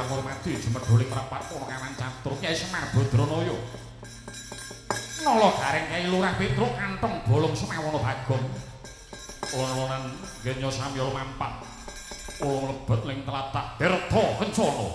Angurmadi jumedhuling mrapat Punakawan Catur Kyai Semar Badranaya. Nala Gareng Kyai Lurah Petruk kantong bolong Semawana Bagong. Ulun-ulunan genya samya lumampah. Ulung lebet ing tlatah Tirta Kencana.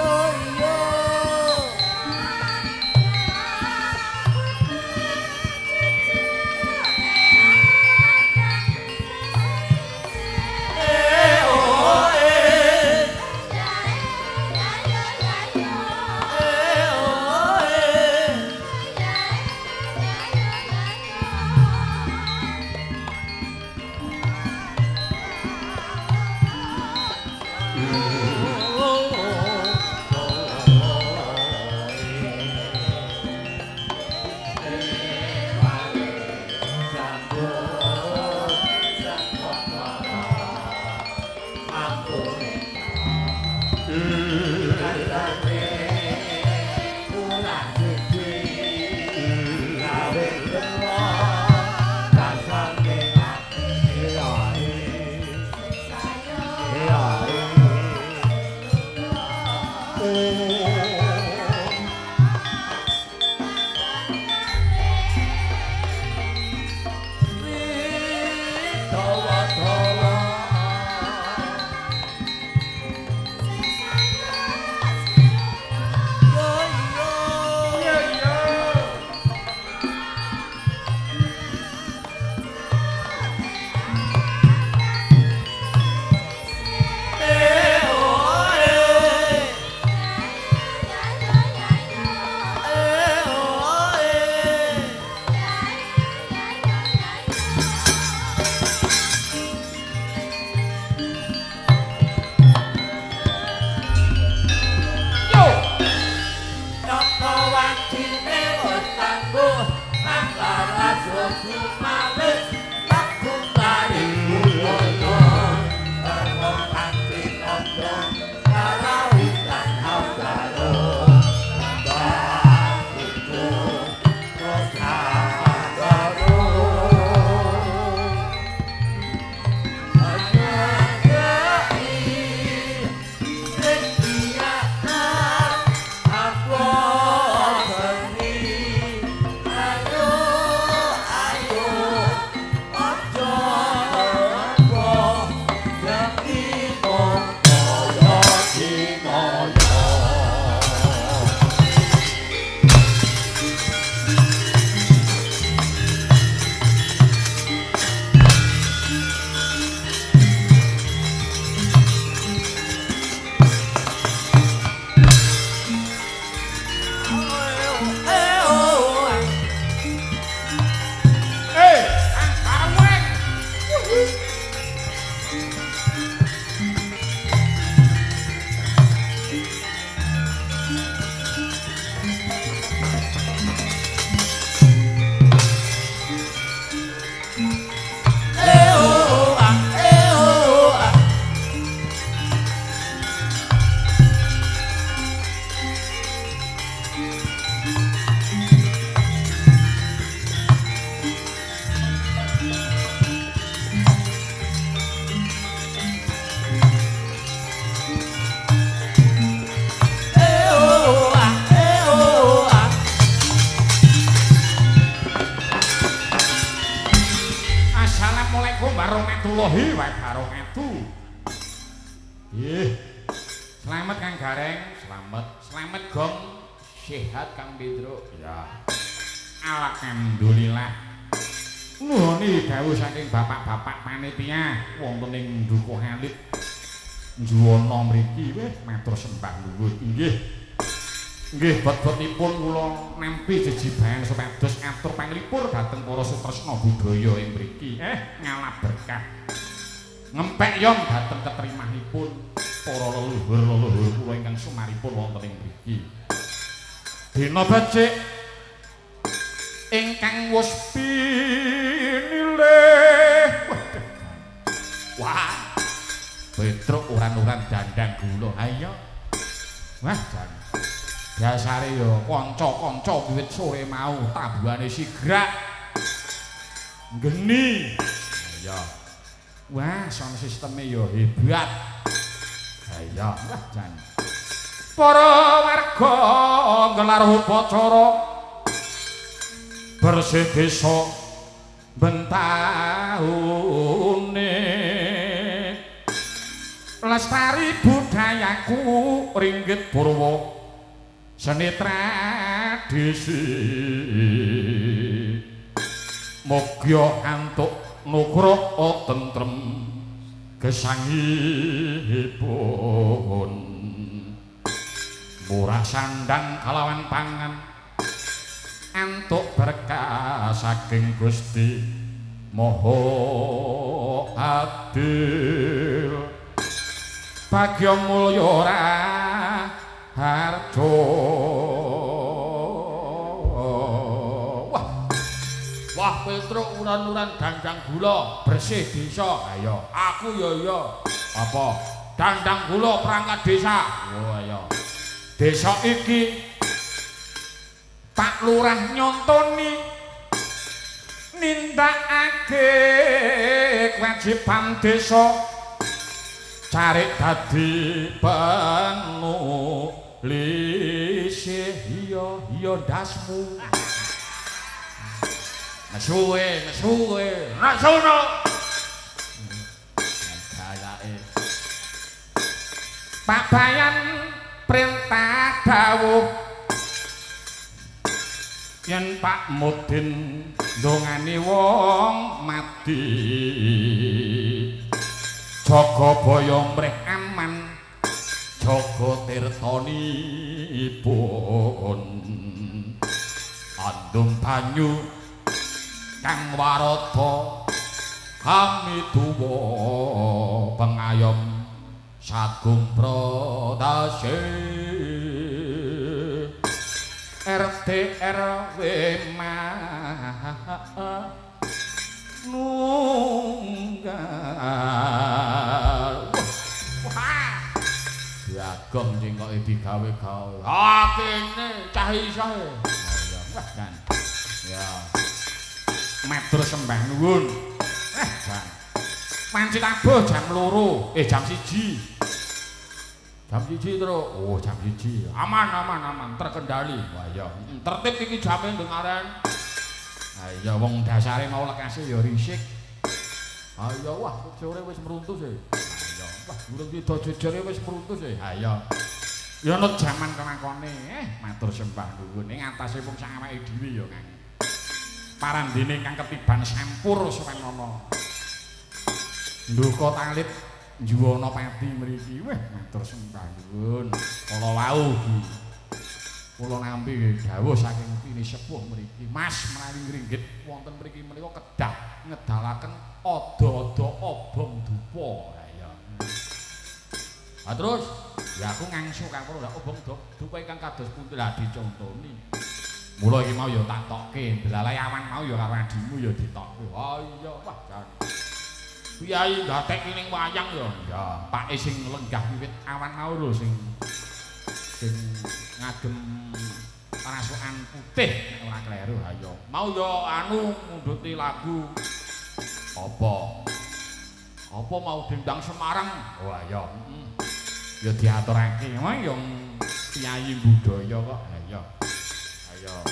Oh, iya. warahmatullahi wabarakatuh. Nggih. Slamet Kang Gareng, slamet. Slamet Gong, sehat Kang Petruk. Ya. Alhamdulillah. Nuhuni dawuh saking bapak-bapak panitia wonten ing Dukuh Alit Juwana mriki wis matur sembah nuwun. Nggih. Nggih, bot-botipun kula nampi jejibahan supados atur panglipur dhateng para sutresna budaya ing mriki. Ngalap berkah. Ngempek yom dhateng keterimahipun para leluhur-leluhur kula ingkang sumaripun wonten ing mriki. Dina becik ingkang wus pinilih. Wah. Petruk uran-uran dandang gula. Ayo. Wah, jan. Biasane ya kanca-kanca wiwit sore mau tabuhane sigrak. Geni. Ayo. Wah, sound sisteme ya hebat. Ayo, wah jan. Para warga nggelar upacara bersih desa bentaune. Lestari budayaku ringgit purwa seni tradisi. Mugya antuk nugroho tentrem gesangipun. Murah sandang kalawan pangan antuk berkah saking Gusti Maha Adil. Bagya mulya raharjo. Wah. Wah, Petruk uran-uran dandang gula bersih desa. Ayo. Aku ya iya. Apa? Dandang gula perangkat desa. Oh ayo. Desa iki Pak Lurah nyontoni nindakake kewajiban desa carik dadi penulis. Iya iya ndasmu. Nesuwe, nesuwe. Nesuno. Galake. Pak Bayan perintah dawuh yen Pak Mudin ndongani wong mati. Jaga baya mrih aman, jaga tirtanipun. Andung banyu kang warada kami tuwa pengayom sagung prodase. RT RW nunggal. Wah. Bagong cengkoke digawe-gawe. Ah kene cah iso. Ya wah kan. Ya. Matur sembah nuwun. Jan. Panci tabuh jam 2, jam 1. Jam 1 terus. Oh, jam 1. Aman aman aman, terkendali. Wah iya. Tertib iki jame dengaren. Ha iya wong dasare mau lekase ya risik. Ha iya wah sore wis meruntus e. Ha iya wah durung sida jejere wis meruntus e. Ha iya. Ya nut jaman kelakone matur sembah nuwun ing atase wong sak awake dhewe ya Kang. Parandene ingkang ketiban sampur sewenana. Nduka talit Juwana Pati mriki weh matur sembah nuwun. Kala wau iki kula nampi dawuh saking pinisepuh mriki Mas menawi ngringgit wonten mriki menika kedah ngedalaken ada-ada obong dupa. Ha iya. Ha terus ya aku ngangsu karo lha obong dupa ingkang kados pundi lah dicontoni. Mula iki mau ya tak tokke, delalai awan mau ya karo adimu ya ditokke. Ha iya wah jan. Piyayi gatek ning wayang ya. Ya, pake sing lenggah wiwit awan mau lho sing sing ngagem rasukan putih nek ora kleru. Ha iya. Mau ya anu ngundhuti lagu apa? Apa mau dendang Semarang? Oh iya. Ya diaturake. Emang ya piyayi budaya kok. Ha iya. Ayo.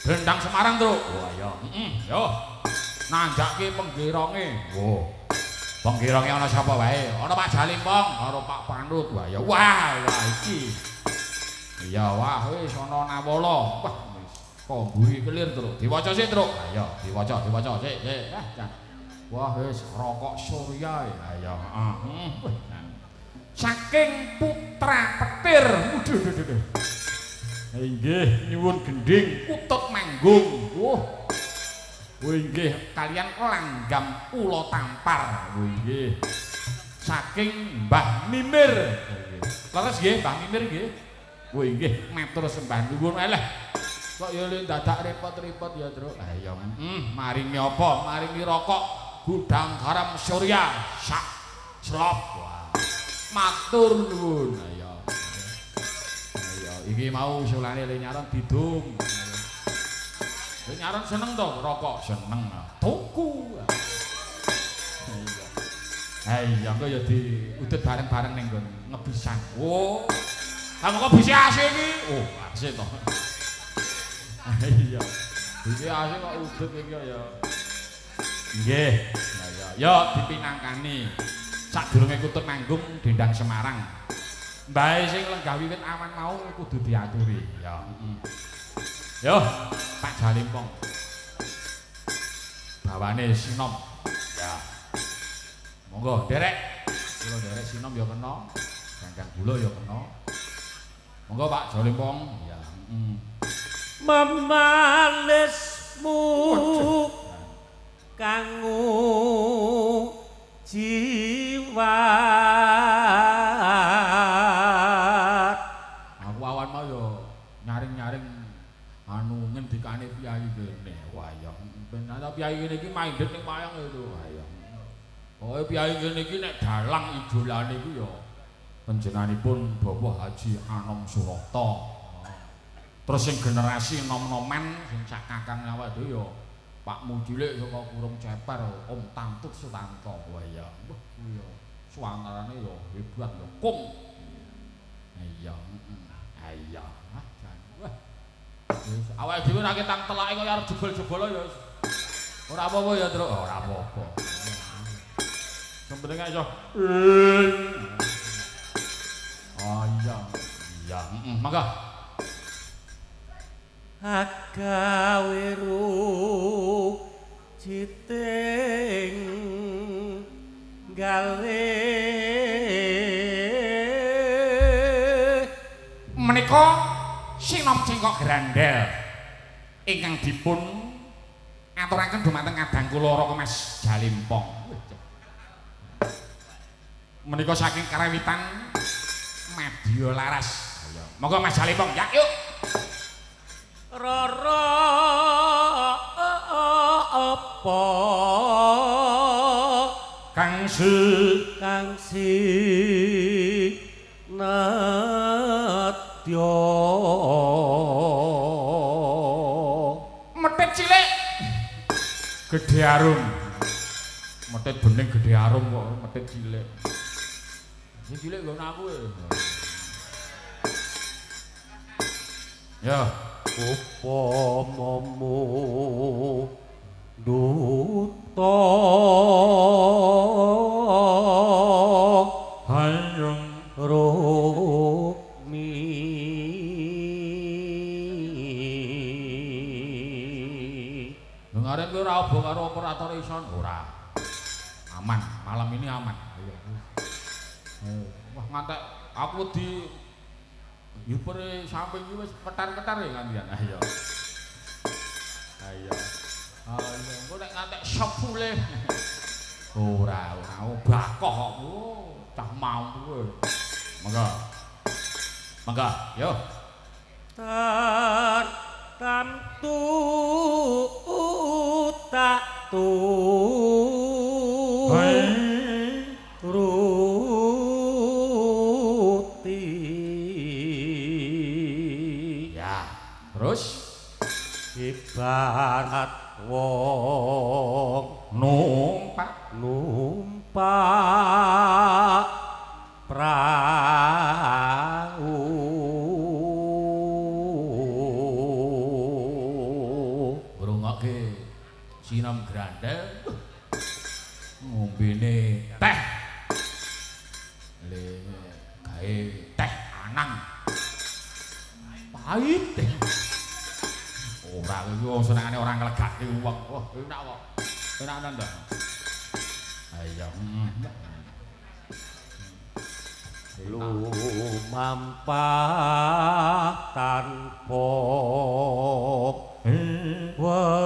Dendang Semarang, Truk. Oh iya. Yo. Nanjake penggeronge. Oh. Penggeronge ana sapa wae? Ana Pak Jalimpong karo Pak Panut. Wah ya wah wah iki. Iya wah wis ana Nawala. Wah wis kok mburi kelir, Truk. Diwaca sik, Truk. Ayo diwaca, diwaca sik, sik. Ah, wah wis rokok Surya. Ayo, heeh. Saking putra petir. Waduh duh duh. Inggih nyuwun gendhing kutut manggung. Wah. Oh inggih kalian langgam ula tampar. Oh inggih. Saking Mbah Mimir. Leres nggih Mbah Mimir nggih. Oh inggih matur sembah nuwun. Alah. Kok ya le dadak repot-repot ya, Truk. Lah iya, maringi apa? Maringi rokok Gudang Garam Surya sak slop. Wah. Matur nuwun. Ayo. Ayo, iki mau usulane le nyaron didum. Le nyaron seneng to rokok? Seneng. Tuku. Iya. Ayo, engko ya diudut bareng-bareng ning nggon ngebisan. Oh. Ha mengko bisi AC iki. Oh, AC to. Iya. Bisi AC kok udut iki ya. Nggih. Ya ya. Yo dipinangkani. Sadurunge kutut manggung dendang Semarang. Mbahe sing lenggah wiwit awan mau kudu diaturi. Ya. Yo, Pak Jalimpong. Bawane sinom. Ya. Monggo nderek. Kula nderek sinom ya kena, gandang gula ya kena. Monggo Pak Jalimpong. Ya. Memalismu kanggo jiwa. Aku awan mau ya nyaring-nyaring anu ngendikane piyayi kene. Wah ya ben ana piyayi kene iki minded ning wayang itu. Wah ya. Pokoke piyayi kene iki nek dalang idolane iku ya panjenenganipun Bapak Haji Anom Surata. Terus sing generasi nom-noman sing sak kakang awake dhewe ya Pak Mucilik saka Kurung Ceper, Om Tantut Sutanto. Wah ya. Wah kuwi ya suwangarane ya hebat ya kum. Iya, heeh. Iya. Ah jan. Wah. Wis awake dhewe nek ketang telake kaya arep jebol-jebol ya wis. Ora apa-apa ya, Truk. Ora apa-apa. Sing penting iso. Oh iya. Iya, heeh, mangga. Agaweru jiting gale menika sinom cengkok grandel ingkang dipun aturaken dumateng kadang kula Raka Mas Jalimpong. Menika saking karawitan Madya Laras. Monggo Mas Jalimpong, ya yuk. Rara apa kang si kang si nedya metit cilik gedhe arum. Metit bening gedhe arum kok metit cilik. Sing cilik nggon aku e. Ya. Upamamu duta hayung rukmi ngaren kowe ora obong karo operator ison ora. Aman, malam ini aman. Ayo. Wah ngantek aku di yupere samping iki wis ketar-ketar ya ngantian. Ayo. Ayo. Ayo engko nek ngantek sepule. Ora, ora bakoh kok. Cah mampu kowe. Monggo. Monggo, yo. Tartamtu tak tu ruti. Ya, terus ibarat wong numpak numpak prau. Ngrungokke Sinom Grandel. Ngombene teh. Le gawe teh anang. Pahit teh. Ora kuwi wong senengane ora nglegake wong. Wah, enak kok. Enak tenan ta. Ayo. Lumampah tanpa welah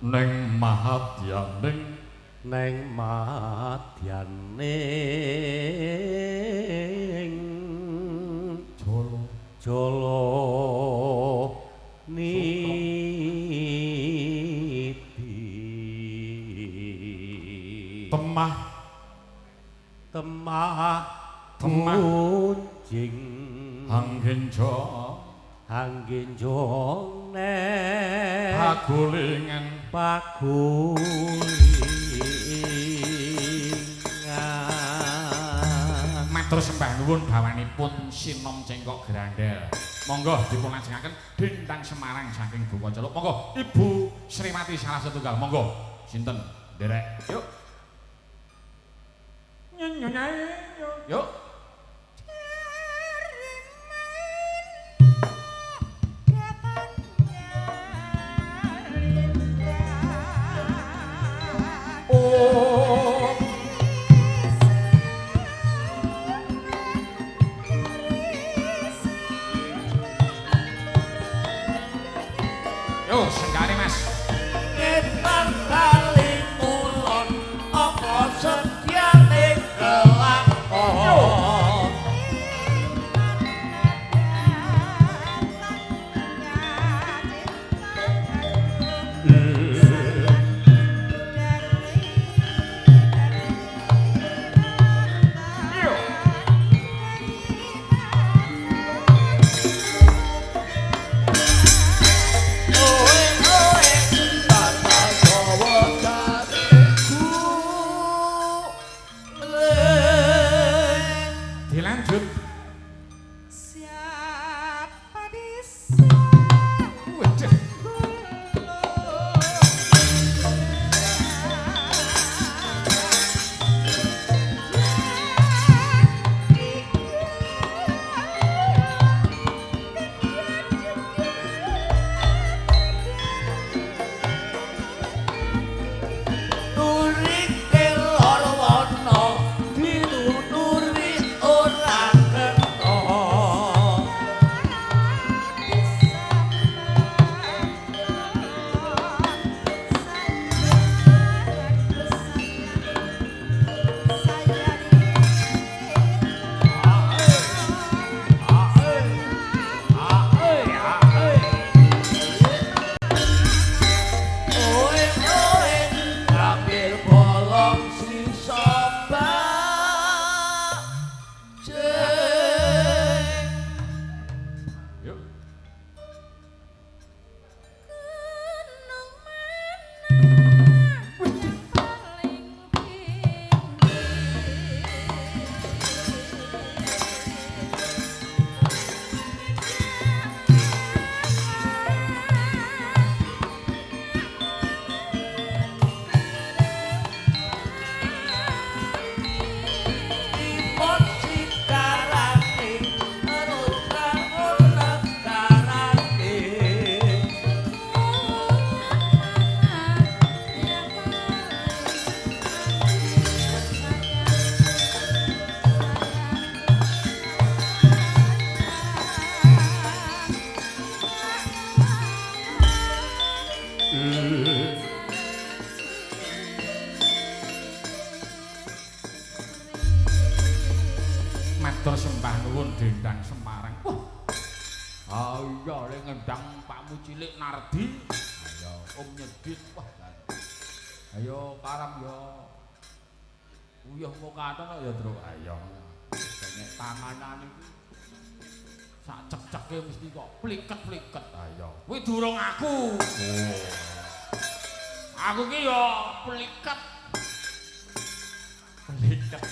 neng mahadyaning neng madyaning jala jala niti temah temah temah kunjing hanggenja hanggenja nek pagulingan pagulingan. Matur sembah nuwun bawanipun Sinom Cengkok Grandel. Monggo dipun lajengaken Dendang Semarang saking Buko Celuk. Monggo Ibu Sriwati salah setunggal. Monggo sinten nderek. Yuk. Yuk. Oh. Yo, senggane Mas. Ngetan kali kulon apa setyane kelakon. Dilanjut. Siapa bisa Waduh. Nuri kelor wana dituturi ora kena. Oe oe ambil bolong sisa bajing. Yuk. Gunung mana yang paling tinggi? Dipun sikarane terus negarane. Matur sembah nuwun Dendang Semarang. Wah. Ah iya le ngendang Pakmu cilik Nardi. Ayo Om nyedit. Wah. Ayo karam yo. Uyuh mukaton kok ya, Truk. Ayo. Nek panganan iki sak cek-ceke mesti kok pliket-pliket. Ayo. Kuwi durung aku. Oh. Aku ki yo pliket. Pliket.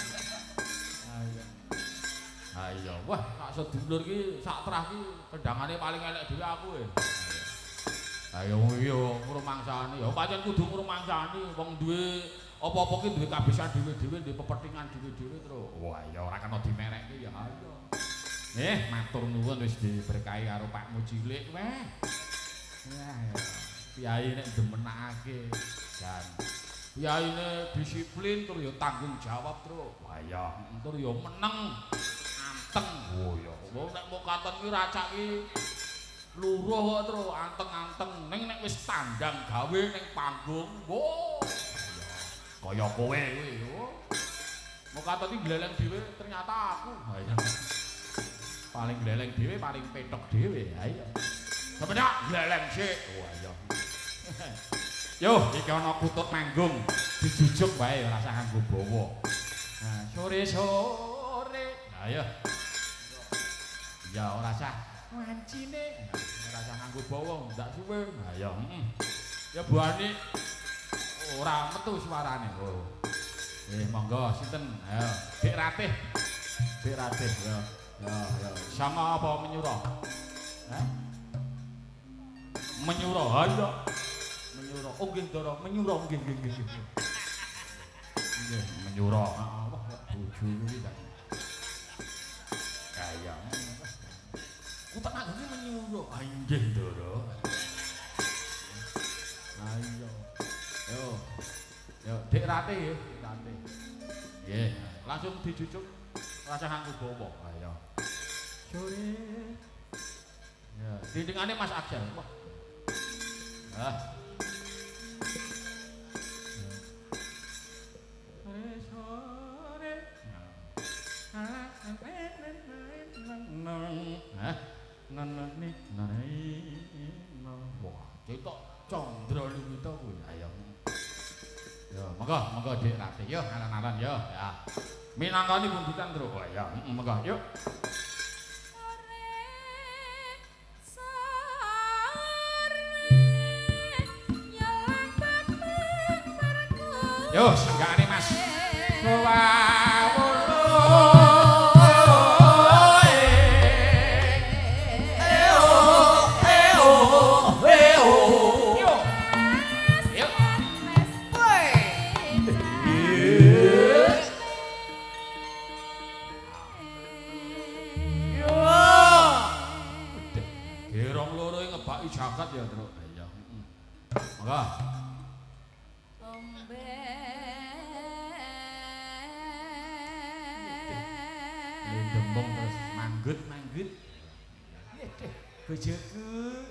Ayo. Iya, wah sak sedulur ki sak trah ki kendangane paling elek dhewe aku e. Ayo iya ngrumangsani. Ya pancen kudu ngrumangsani wong duwe apa-apa ki duwe kabisan dhewe-dhewe, duwe pepetingan dhewe-dhewe terus. Wah ya ora kena dimerekke ya ayo. Matur nuwun wis diberkahi karo Pakmu cilik weh. Wah ya. Piyai nek demenakake jan. Piyaine disiplin tur ya tanggung jawab terus. Wah ya, tur ya meneng. Anteng. Oh ya. Wong nek mukaton ki racak ki luruh kok terus anteng-anteng. Ning nek wis tandang gawe ning panggung, wo. Kaya kowe kuwi yo. Mukaton ki gleleng dhewe ternyata aku. Ha iya. Paling gleleng dhewe, paling petok dhewe. Ha iya. Sebenarnya gleleng sik. Wah iya. Yo, iki ana kutut manggung, dijujuk wae ora usah nganggo bawa. Nah, sore-sore. Nah ya. Ya ora usah wancine, ora usah nganggo bawa, ndak suwe. Nah ya, heeh. Ya Bu Ani ora metu suarane. Oh. Monggo sinten? Ayo, Dik Ratih. Dik Ratih ya. Ya, ya. Sama apa menyura? Hah? Menyura. Ha iya. Menyura. Oh nggih, Ndara, menyura nggih nggih nggih. Nggih, menyura. Heeh, wah bojo kuwi ta. Kaya. Ku tak nanggone menyura. Ha nggih, Ndara. Ayo. Yo. Yo, Dik Ratih nggih, Dik Ratih. Nggih, langsung dijujuk. Ora usah nganggo bawa. Ayo. Sore. Ya, dindingane Mas Aksel. Wah. Ah. Sore-sore. Hah? Wah, cetok Candra Luwita kuwi. Ayo. Yo, monggo, monggo Dik Ratih yo, alon-alon yo. Ya. Minangkani pundutan, Tru. Wah, ya, monggo, yuk. Yo, senggakane Mas. Gerong loro ngebaki jagat ya, Tru. Iya, heeh. Monggo. Dembong terus manggut-manggut. Bojoku,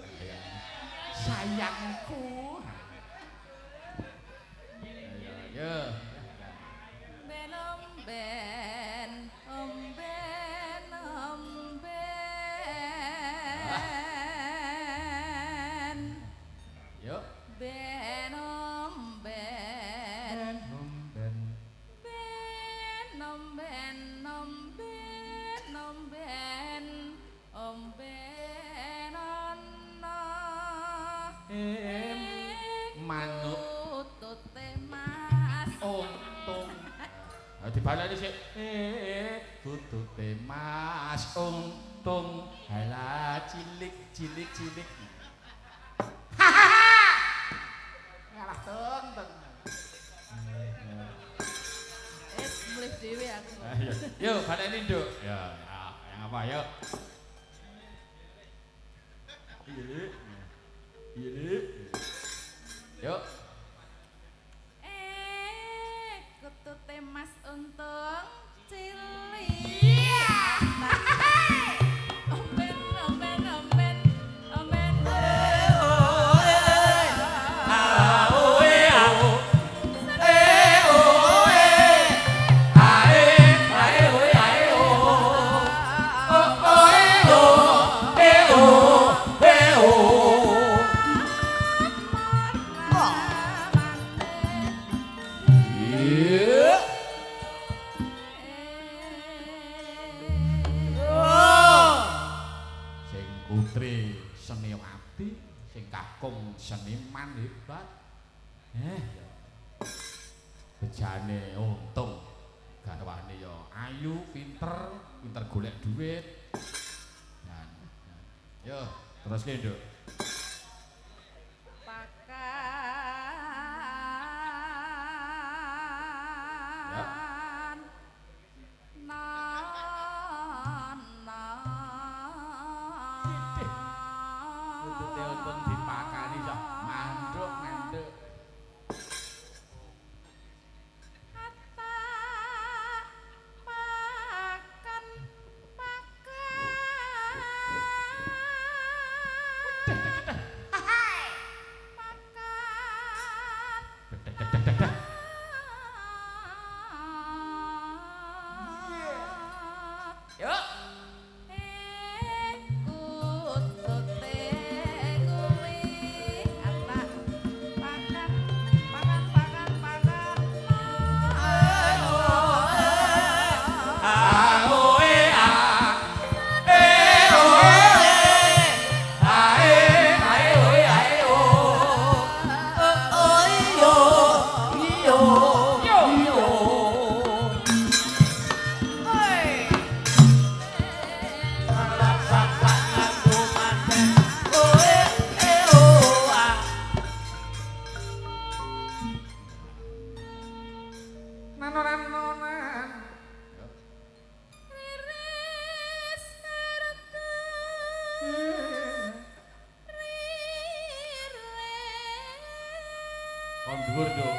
sayangku. Ayo, ayo. Ben omben, omben, omben. Yuk. Ben omben, omben. Ben omben, omben, omben, omben ana Manuk kutute Mas untung. Ha dibaleni sik. Kutute Mas untung. Halah cilik cilik cilik. Ngalah tung tung. Wis mulih dhewe aku. Ayo, yuk baleni Nduk. Ya, ya, yang apa yuk? Iya. Iya. Yuk. Kutute Mas untung cilik. Omben omben omben omben. Sing putri seniwati, sing kakung seniman hebat. Bejane untung. Garwane ya ayu, pinter, pinter golek duit. Dan yo, teruske, Nduk. Pakan nana. Kutute untung dipakani sok manduk-manduk. Hatta pakan pakan pakan. Yuk. Kutute kuwi atak pakan pakan pakan pakan. Nano-nanonan. Riris rete riris. Kon dhuwur, Nduk.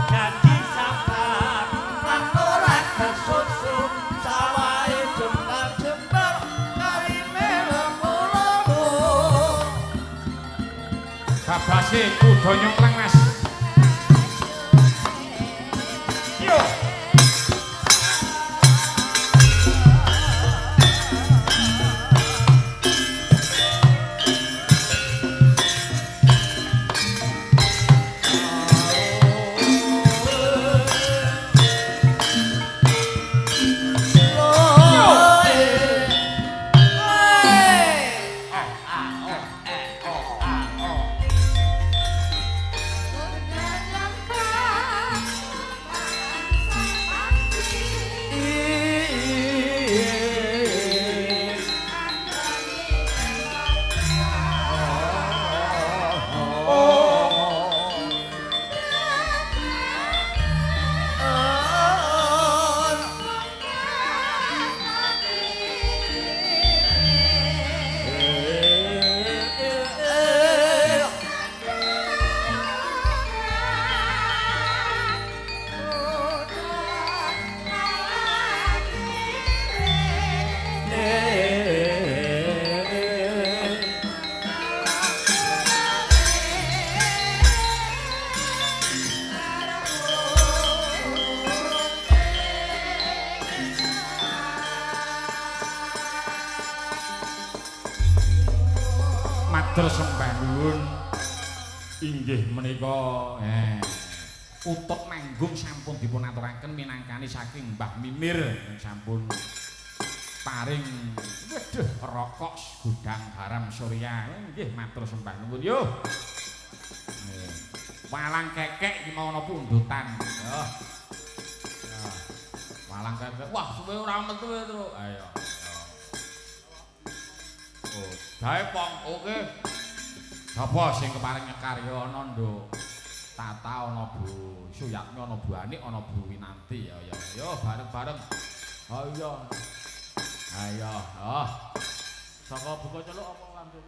Dadi sabar lan ora kesusu sawahe jembar-jembar karime lemu-lemu. Babase kuda nyungkleng, Mas. Yo. Matur sembah nuwun inggih menika utut manggung sampun dipun aturaken minangkani saking Mbah Mimir sampun paring waduh rokok gudang garam Surya nggih matur sembah nuwun yo. Walang kekek iki mau ana pundutan yo. Walang kekek wah suwe ora metu e, Truk. Ayo. Oh, jae pong oke. Sapa sing keparing nyekar ya ana, Nduk? Tata ana Bu Suyatmi, ana Bu Anik, ana Bu Winanti. Ya ya. Yo bareng-bareng. Ayo. Ayo. Oh. Saka buka celuk apa langsung?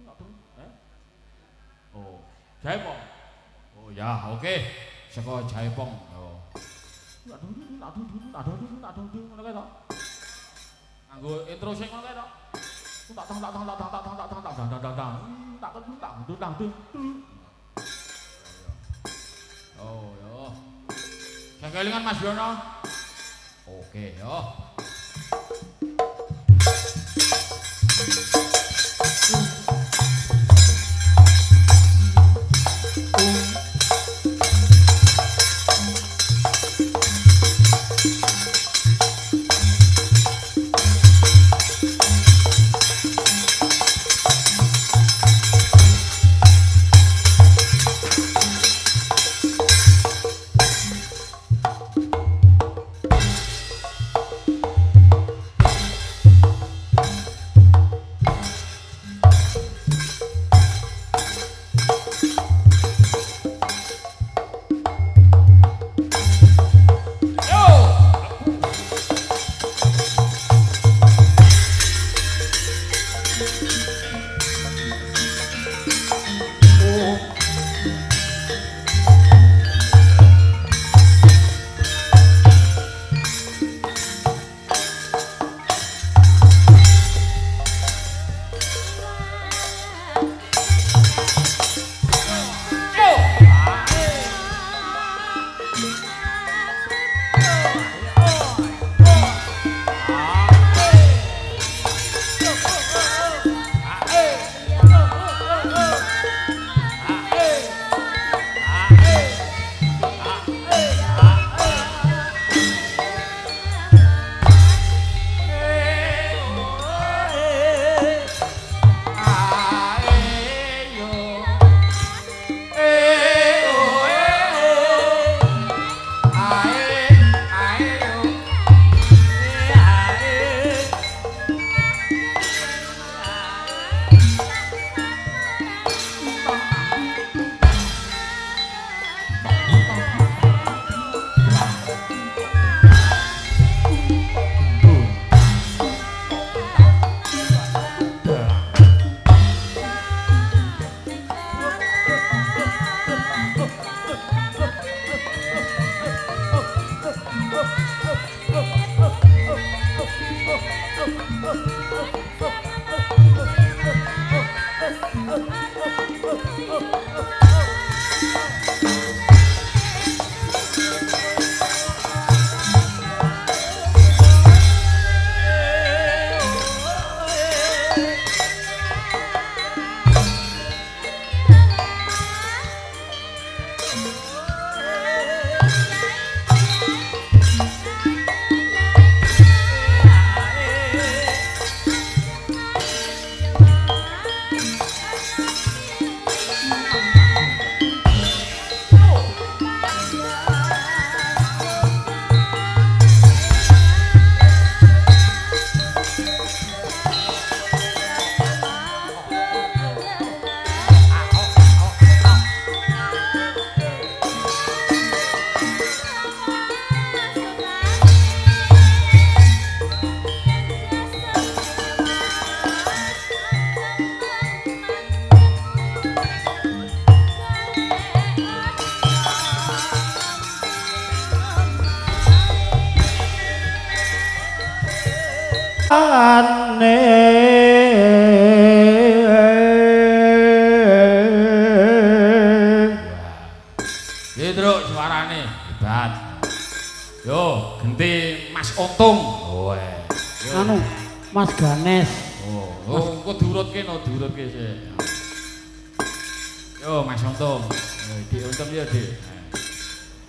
Enggak, Bu. Eh? Oh, jae pong. Oh ya, oke. saka Jaipong. Yo. Ngono kae to. Nganggo intro sing ngono kae to. Tak tak tak tak tak tak tak tak tak tak tak tak tak tak tak. Oh yo. Sing kelingan Mas Yono. Oke yo. Truk suarane hebat. Yo, genti Mas Untung. Oh. Anu, Mas Ganes. Oh, engko diurutke no, diurutke sik. Yo, Mas Untung. Yo, Dik Untung yo, Dik.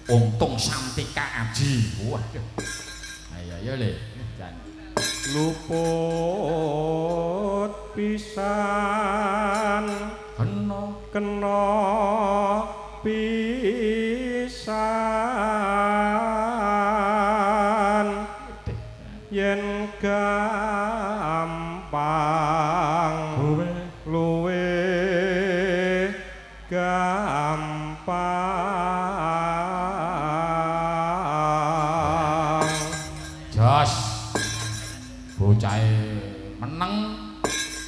Untung Santika Aji. Waduh. Ayo, ayo le. Jan. Luput pisan kena kena pisan yen gampang luwe gampang. Jos bocahe meneng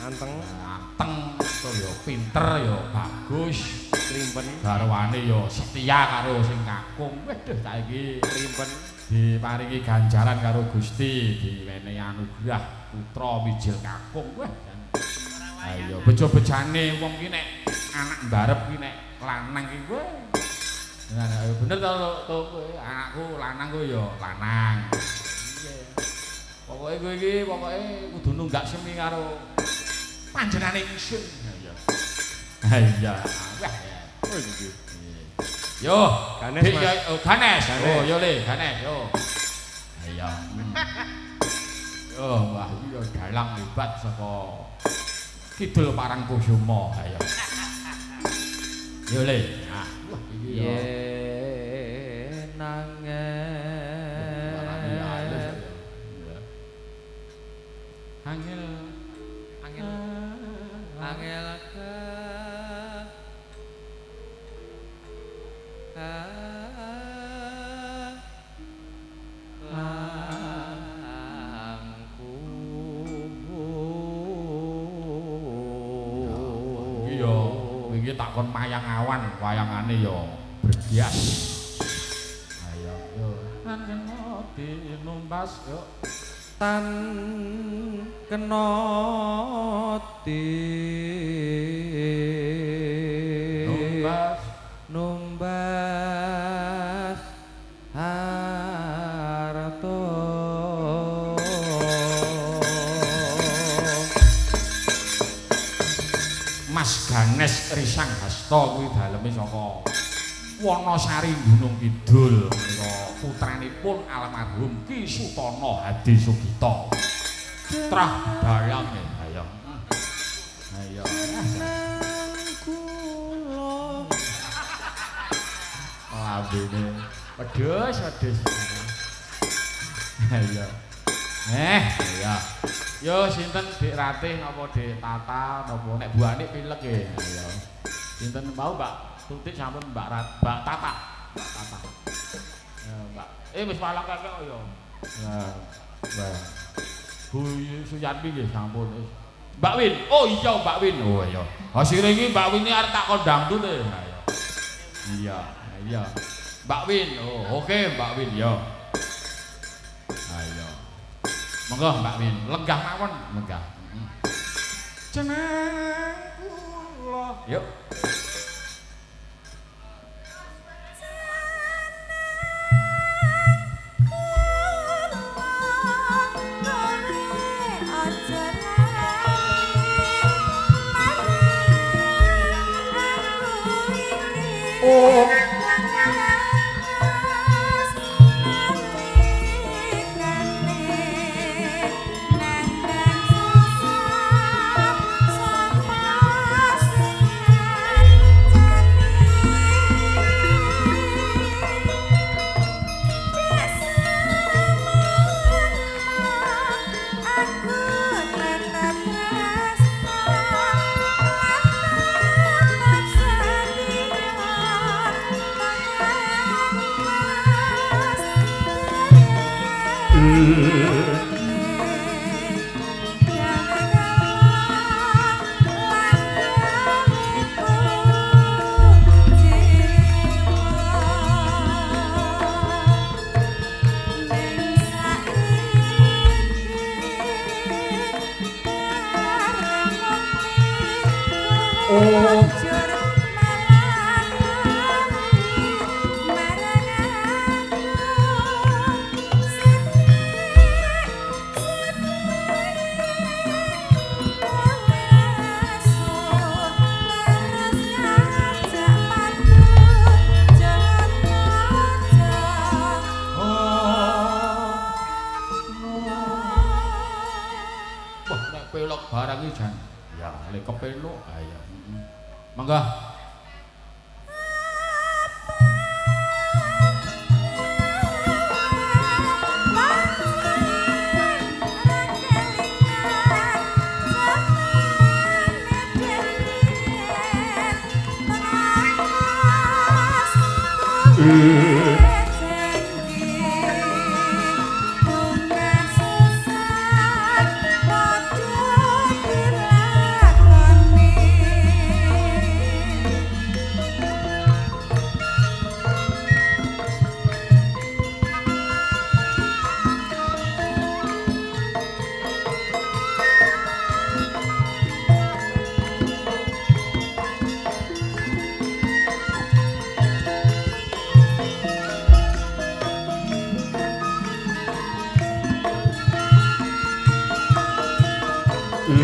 anteng anteng to ya pinter ya bagus. Krimpen. Garwane ya setia karo sing kakung. Waduh saiki Krimpen diparingi ganjaran karo Gusti, diwenehi anugerah putra mijil kakung. Wah, ayo bejo-bejane wong ki nek anak mbarep ki nek lanang ki kowe. Nah, bener to kowe anakku lanang kowe ya lanang. Iya. Pokoke kowe iki pokoke kudu nunggak semi karo panjenengane ingsun. Iya. Iya. Wah. Oh nggih. Yo, Ganes, Mas. Oh, Ganes. Oh, yo le, Ganes, yo. Iya. Yo, wah iki yo dalang hebat saka Kidul Parangkusuma. Ayo. Yo le. Nah, wah iki yo. Yen angel Angel angel angel ke langku. Iki yo wingi takon mayang awan, wayangane yo berdias. Ayo yo. Kena dinumbas yo. Tan kena di Numbas numbas harta. Mas Ganes Risang Hasta kuwi daleme saka Wonosari Gunung Kidul menika putranipun almarhum Ki Sutono Hadi Sugito. Trah dalang ayo. Ayo. Kula Lambene wedhus wedhus. Ayo. Iya. Yo sinten Dik Ratih napa Dik Tata napa nek Bu Anik pilek nggih. Ayo. Sinten mau Mbak Tutik sampun Mbak Rat, Mbak Tata. Mbak Tata. Ya, Mbak. Wis malah kakek kok ya. Nah, Mbak. Bu Suyatmi nggih sampun wis. Mbak Win. Oh iya Mbak Win. Oh iya. Hasile iki Mbak Win iki arep tak kondang dulu. Ayo. Iya, iya. Mbak Win. Oh, oke Mbak Win ya. Ayo. Monggo Mbak Win, lenggah mawon, lenggah. Jeneng kula. Yuk. Oh. Barang iki jan. Ya, lek kepeluk ayo. Monggo. Yo.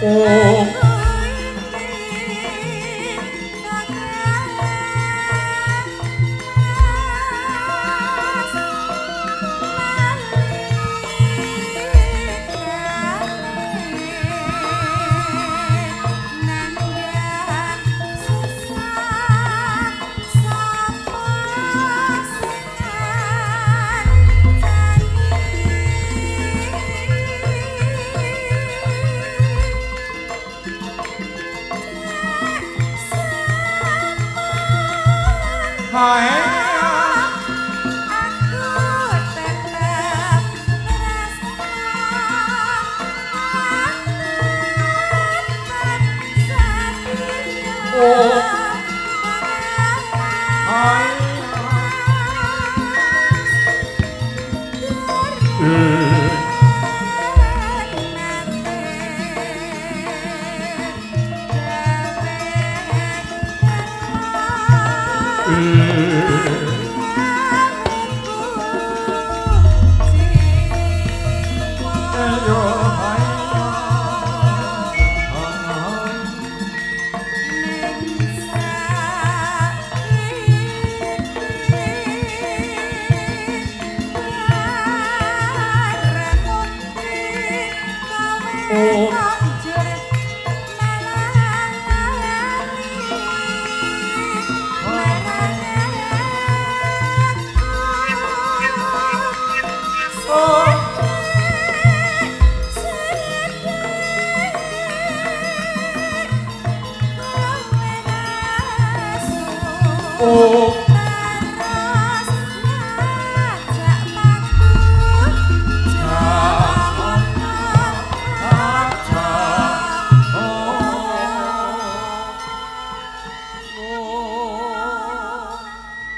Oh.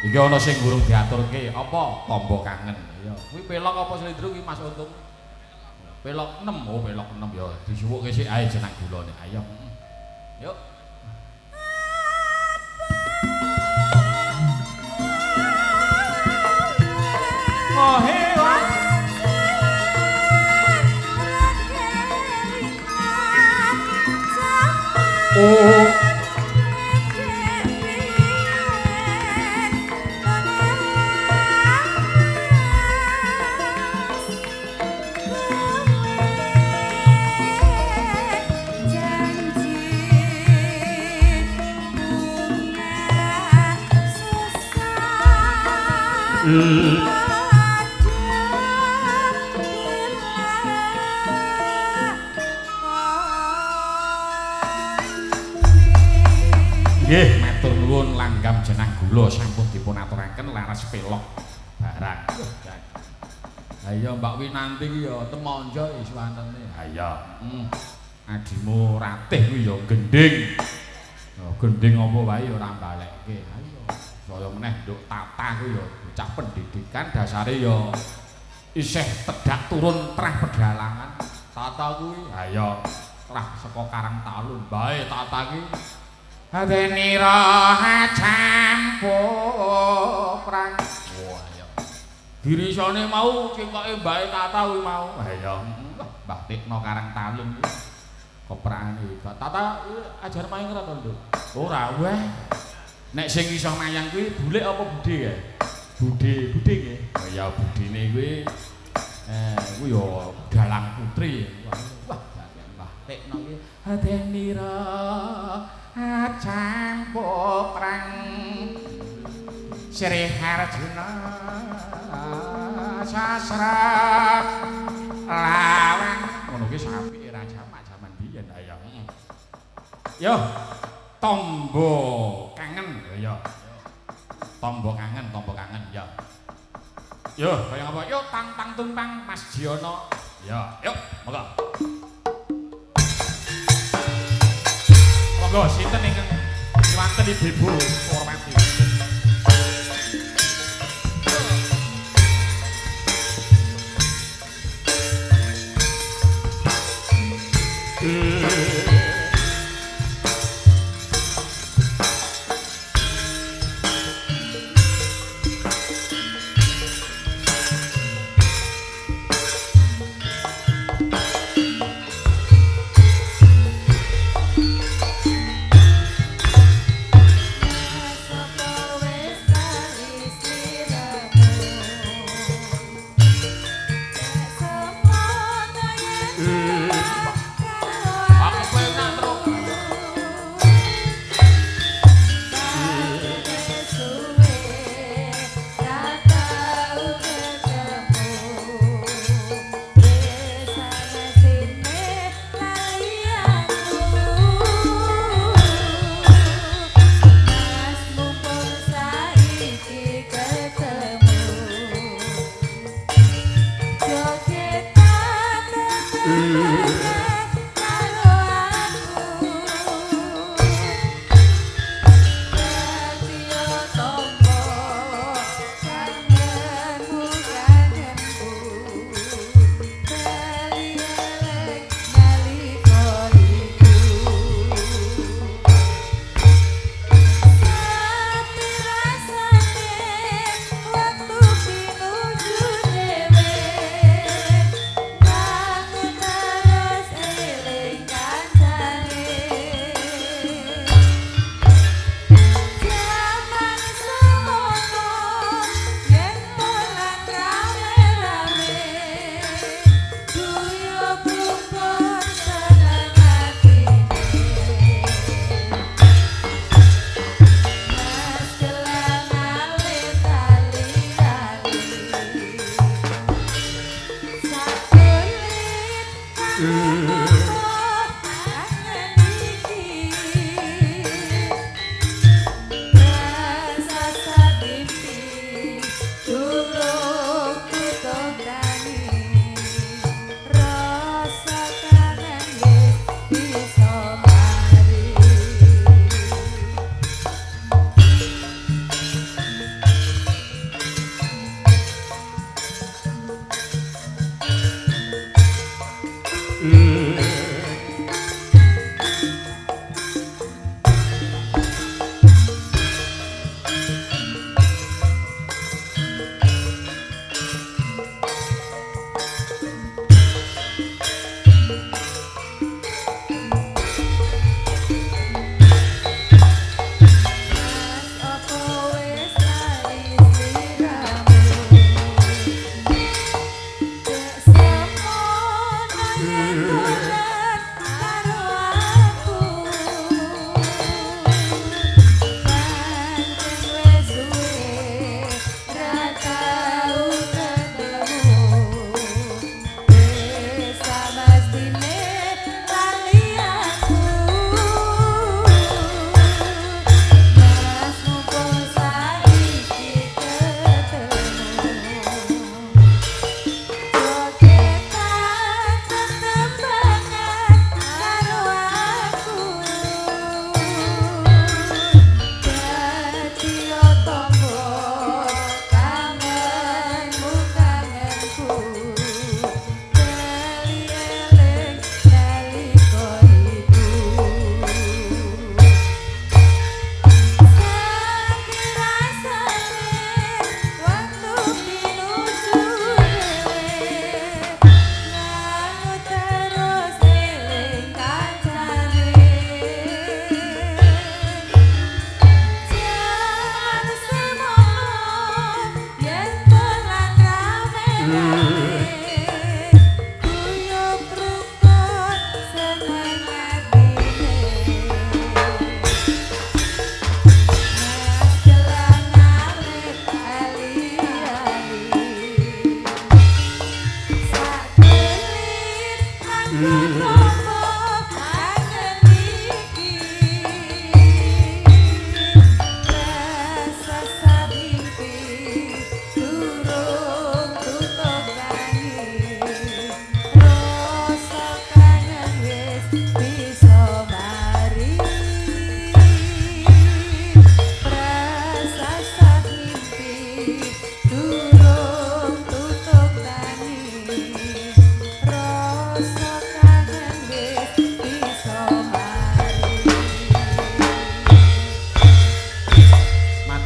Iki ana sing durung diaturke, apa tombo kangen. Ya, kuwi pelok apa slendro kuwi Mas Untung? Pelok 6, oh pelok 6 ya disuwukke sik ae jenang gulane. Ayo. Yuk. Oh. Nggih, matur nuwun langgam jenang gula sampun dipun aturaken laras pelok barang. Ha iya Mbak Winanti ki ya temonjo wis wantene. Ha iya. Adimu Ratih kuwi ya gendhing. Gendhing apa wae ya ora balekke. Ha iya. Saya meneh nduk tata kuwi ya bocah pendidikan dasare ya isih tedhak turun trah pedalangan. Tata kuwi ha iya trah saka Karang Talun. Bae tata ki Adenira campur prang. Wah iya. Dirisane mau cengkoke mbae Tata kuwi mau. Ha iya. Mbah Tikno Karang Talun kuwi. Koprane hebat. Tata ajar mayang ora to, Nduk? Ora, weh. Nek sing iso mayang kuwi bulik apa budhe kae? Budhe, budhe nggih. Ha iya budine kuwi kuwi ya dalang putri. Wah, Mbah Tikno kuwi Adenira campur prang Sri Harjuna sasra lawang ngono ki apike raja jaman biyen ayo. Yo tombo kangen ya. Tombo kangen ya. Yo kaya apa? Yo tang tang tumpang Mas Jiono. Ya, yuk monggo. Monggo sinten ingkang wonten Ibu Purwati.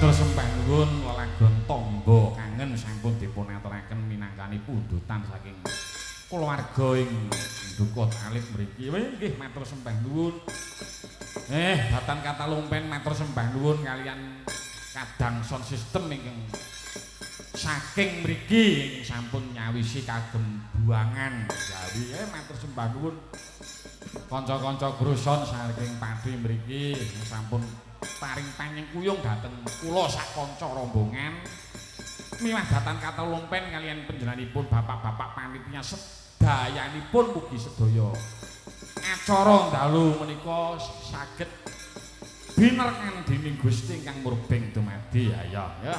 Matur sembah nuwun lelagon Tombo Kangen sampun dipun aturaken minangkani pundutan saking keluarga ing Dukut Alif mriki. Nggih matur sembah nuwun. Datan kata lumpen matur sembah nuwun kalian kadang sound system ingkang saking mriki ingkang sampun nyawisi kagem buangan Jawi. Matur sembah nuwun kanca-kanca gruson saking Pati mriki sampun paring panyengkuyung dhateng kula sak kanca rombongan miwah datan kata lumpen kalian panjenenganipun bapak-bapak panitia sedayanipun mugi sedaya acara dalu menika saged binerkan dening Gusti ingkang murbeng dumadi. Ayo ya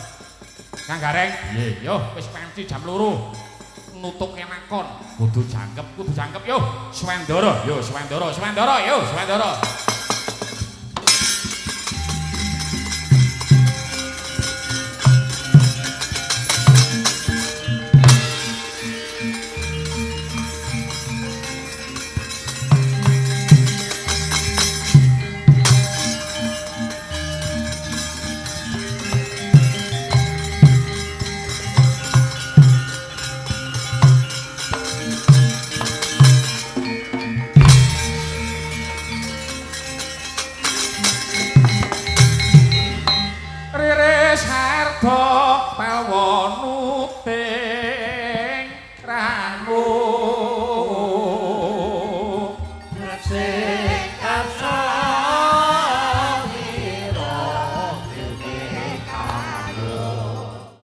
Kang Gareng, piye yo wis panci jam 2 nutuke lakon kudu jangkep yo Swandara yo Swandara Swandara yo Swandara.